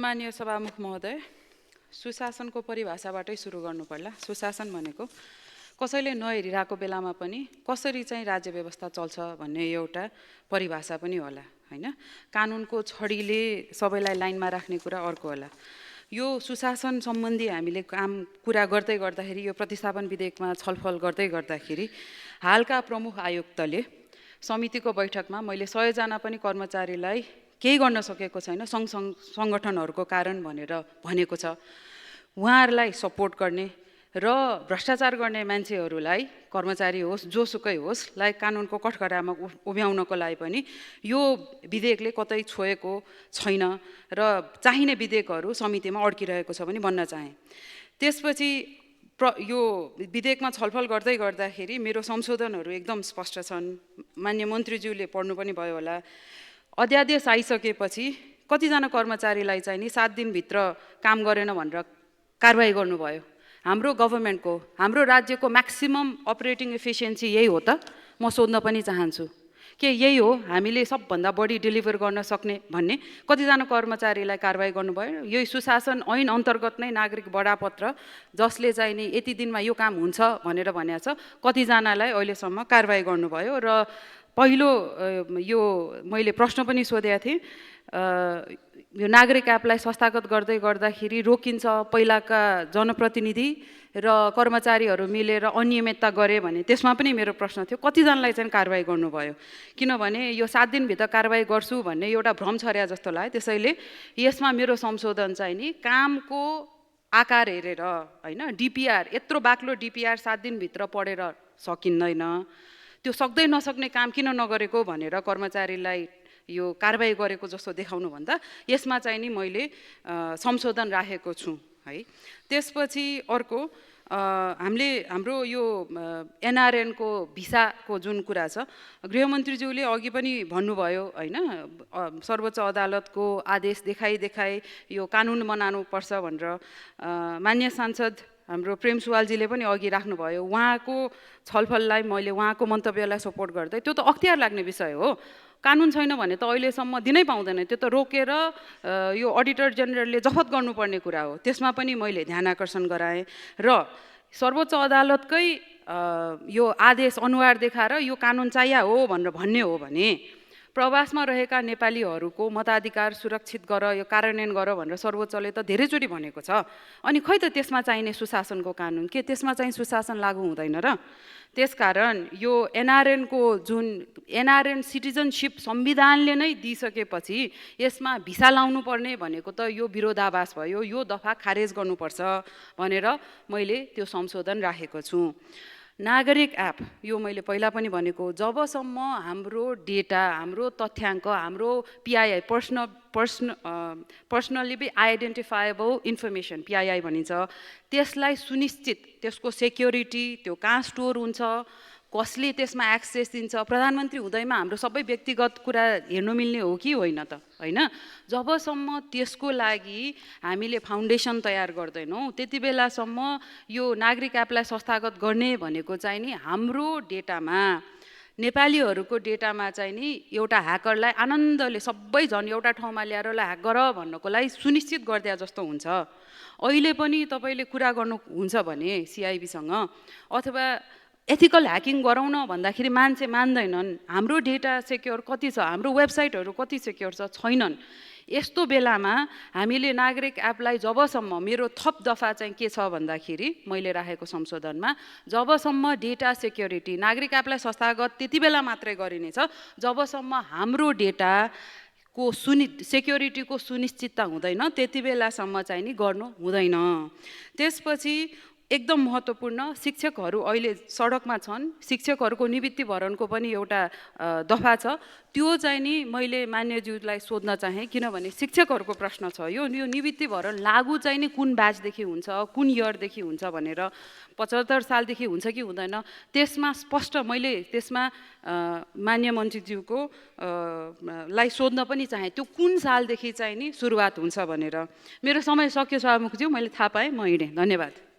माननीय सभामुख महोदय, सुशासनको परिभाषाबाटै सुरु गर्नु पर्ला। सुशासन भनेको कसैले नहेरिरहेको बेलामा पनि कसरी चाहिँ राज्य व्यवस्था चल्छ भन्ने एउटा परिभाषा पनि होला, हैन? कानुनको छडीले सबैलाई लाइनमा राख्ने कुरा अर्को होला। यो सुशासन सम्बन्धी हामीले कुरा गर्दै गर्दाखेरि यो प्रतिस्थापन विधेयकमा छलफल गर्दै गर्दाखेरि हालका प्रमुख आयुक्तले समितिको बैठकमा मैले 100 जना पनि कर्मचारीलाई केही गर्न सकेको छैन सङ्गठनहरूको कारण भनेर भनेको छ। उहाँहरूलाई सपोर्ट गर्ने र भ्रष्टाचार गर्ने मान्छेहरूलाई, कर्मचारी होस् जोसुकै होस्, लाई कानुनको कठघरामा उभ्याउनको लागि पनि यो विधेयकले कतै छोएको छैन र चाहिने विधेयकहरू समितिमा अड्किरहेको छ भने भन्न चाहे। त्यसपछि यो विधेयकमा छलफल गर्दै गर्दाखेरि मेरो संशोधनहरू एकदम स्पष्ट छन्। मान्य मन्त्रीज्यूले पढ्नु पनि भयो होला। अध्यादेश आइसकेपछि कतिजना कर्मचारीलाई चाहिँ नि 7 दिनभित्र काम गरेन भनेर कारबाही गर्नुभयो। हाम्रो गभर्मेन्टको, हाम्रो राज्यको म्याक्सिमम अपरेटिङ एफिसियन्सी यही हो त? म सोध्न पनि चाहन्छु के यही हो हामीले सबभन्दा बढी डेलिभर गर्न सक्ने भन्ने? कतिजना कर्मचारीलाई कारबाही गर्नुभयो? यही सुशासन ऐन अन्तर्गत नै नागरिक बडापत्र जसले चाहिँ नि यति दिनमा यो काम हुन्छ भनेर भनेको छ, कतिजनालाई अहिलेसम्म कारबाही गर्नुभयो। र पहिलो यो मैले प्रश्न पनि सोधेको थिएँ, यो नागरिक एपलाई संस्थागत गर्दै गर्दाखेरि रोकिन्छ, पहिलाका जनप्रतिनिधि र कर्मचारीहरू मिलेर अनियमितता गरे भने त्यसमा पनि मेरो प्रश्न थियो कतिजनालाई चाहिँ कारबाही गर्नुभयो? किनभने यो 7 दिनभित्र कारबाही गर्छु भन्ने एउटा भ्रम छर्या जस्तो लाग्यो। त्यसैले यसमा मेरो संशोधन चाहिँ नि कामको आकार हेरेर, हैन, डिपिआर यत्रो बाक्लो डिपिआर 7 दिनभित्र पढेर सकिँदैन, त्यो सक्दै नसक्ने काम किन नगरेको भनेर कर्मचारीलाई यो कारबाही गरेको जस्तो देखाउनु भन्दा यसमा चाहिँ नि मैले संशोधन राखेको छु, है। त्यसपछि अर्को हाम्रो यो एनआरएनको भिसाको जुन कुरा छ, गृहमन्त्रीज्यूले अघि पनि भन्नुभयो, हैन, सर्वोच्च अदालतको आदेश देखाई यो कानुन बनाउनु पर्छ भनेर मान्य सांसद हाम्रो प्रेम सुवालजीले पनि अघि राख्नुभयो। उहाँको छलफललाई मैले, उहाँको मन्तव्यलाई सपोर्ट गर्दै, त्यो त अख्तियार लाग्ने विषय हो। कानुन छैन भने त अहिलेसम्म दिनै पाउँदैन, त्यो त रोकेर यो अडिटर जेनरलले जफत गर्नुपर्ने कुरा हो। त्यसमा पनि मैले ध्यान आकर्षण गराएँ र सर्वोच्च अदालतकै यो आदेश अनुहार देखाएर यो कानुन चाहिया हो भनेर भन्ने हो भने प्रवासमा रहेका नेपालीहरूको मताधिकार सुरक्षित गर, यो कार्यान्वयन गर भनेर सर्वोच्चले त धेरैचोटि भनेको छ। अनि खै त त्यसमा चाहिने सुशासनको कानुन के त्यसमा चाहिँ सुशासन लागू हुँदैन र? त्यसकारण यो एनआरएनको जुन एनआरएन सिटिजनसिप संविधानले नै दिइसकेपछि यसमा भिसा लाउनु पर्ने भनेको त यो विरोधाभास भयो, यो दफा खारेज गर्नुपर्छ भनेर मैले त्यो संशोधन राखेको छु। नागरिक एप यो मैले पहिला पनि भनेको, जबसम्म हाम्रो डेटा, हाम्रो तथ्याङ्क, हाम्रो पिआइआई पर्सनली आइडेन्टिफाएबल इन्फर्मेसन पिआइआई भनिन्छ, त्यसलाई सुनिश्चित, त्यसको सेक्युरिटी, त्यो कहाँ स्टोर हुन्छ, कसले त्यसमा एक्सेस दिन्छ, प्रधानमन्त्री हुँदैमा हाम्रो सबै व्यक्तिगत कुरा हेर्नु मिल्ने हो कि होइन त, हैन? जबसम्म त्यसको लागि हामीले फाउन्डेसन तयार गर्दैनौँ त्यति बेलासम्म यो नागरिक एपलाई संस्थागत गर्ने भनेको चाहिँ नि हाम्रो डेटामा, नेपालीहरूको डेटामा चाहिँ नि एउटा ह्याकरलाई आनन्दले सबै झन् एउटा ठाउँमा ल्याएर ह्याक गर भन्नको लागि सुनिश्चित गरिदिया जस्तो हुन्छ। अहिले पनि तपाईँले कुरा गर्नुहुन्छ भने सिआइबीसँग अथवा एथिकल ह्याकिङ गराउन भन्दाखेरि मान्छे मान्दैनन्। हाम्रो डेटा सेक्योर कति छ, हाम्रो वेबसाइटहरू कति सेक्योर छ, छैनन्। यस्तो बेलामा हामीले नागरिक एपलाई जबसम्म, मेरो थप दफा चाहिँ के छ भन्दाखेरि मैले राखेको संशोधनमा, जबसम्म डेटा सेक्युरिटी, नागरिक एपलाई संस्थागत त्यति बेला मात्रै गरिनेछ जबसम्म हाम्रो डेटाको सेक्युरिटीको सुनिश्चितता हुँदैन, त्यति बेलासम्म चाहिँ नि गर्नु हुँदैन। त्यसपछि एकदम महत्त्वपूर्ण, शिक्षकहरू अहिले सडकमा छन्, शिक्षकहरूको निवृत्ति भरणको पनि एउटा दफा छ, त्यो चाहिँ नि मैले मान्यज्यूलाई सोध्न चाहेँ। किनभने शिक्षकहरूको प्रश्न छ, यो निवृत्ति भरण लागू चाहिँ नि कुन ब्याचदेखि हुन्छ, कुन इयरदेखि हुन्छ भनेर, 75 सालदेखि हुन्छ कि हुँदैन, त्यसमा स्पष्ट मैले त्यसमा मान्य मन्त्रीज्यूको लाई सोध्न पनि चाहेँ, त्यो कुन सालदेखि चाहिँ नि सुरुवात हुन्छ भनेर। मेरो समय सक्यो सभामुखज्यू, मैले थाहा पाएँ, म हिँडेँ। धन्यवाद।